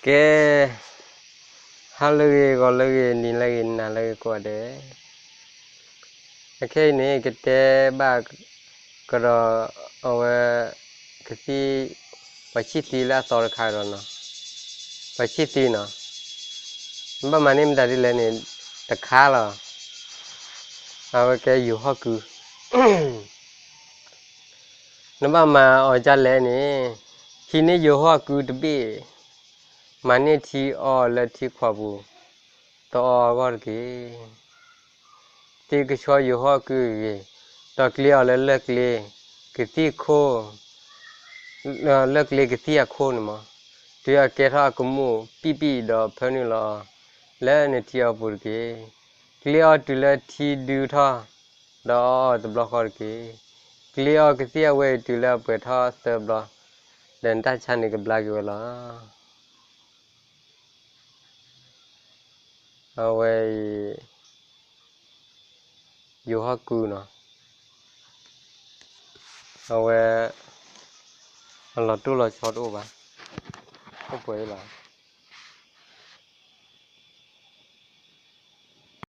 ကဲ, ဟါလၢအဂ့ၤ ဂီၤလၢအဂ့ၤ နံၤလၢအဂ့ၤ နၤလၢအဂ့ၤကိးဂၤဒဲး, အခဲအံၤန့ၣ် ကတဲဘၣ်ကဒီးအဝဲ ကသံၣ်, ပှၤဆံၣ်သံလၢအသီတခါဒီးနီၤ, ပှၤဆံၣ်သံနီၤ, နဘၣ်မၤန့ၢ်မတၤဒ်လဲၣ်န့ၣ် တခါလီၤ. အဝဲကဲယိၤဟီၣ်ကု, နဘၣ်မၤအီၤဒ်လဲၣ်န့ၣ်, ဟံးန့ၢ်ယိၤဟီၣ်ကုတဘ့ၣ်, မၤန့ၢ်ထံအီလၢထံခွးပူၤ, တအီအဂီၢ်တက့ၢ်. သ့ကဆှီယိၤဟီၣ်ကုအဂ့ၢ်, ဒီးကျ့အီၤလၢလၢၢ်ကျ့, ကသံၣ်ခိၣ်, လၢၢ်ကျ့ကသံၣ်အခိၣ်န့ၣ်မး, တုၤအကဲထီၣ်အကမူၣ်ပံၣ်ပံၣ်ဒီးဖၢနုာ်လီၤအီၤ လၢနထံအီပူၤတက့ၢ်. ကျ့အီၤတုၤလၢထံဒုထီၣ်, ဒီးအီအီၤတဘျီဃီတက့ၢ်. ကျ့အီကသံၣ်အဝဲအံၤတုၤလၢအပှဲၤထီၣ်သၢဘျီ, ဒီးနတၢ်ဆါန့ၣ်ကဘျါက့ၤဝဲလီၤ. အဝဲအံၤ ယိၤဟီၣ်ကုနီၤ, အဝဲ အလီၤတိၢ်လီၤဆီတအိၣ်ဘၣ်, အိၣ်ပှဲၤလီၤ.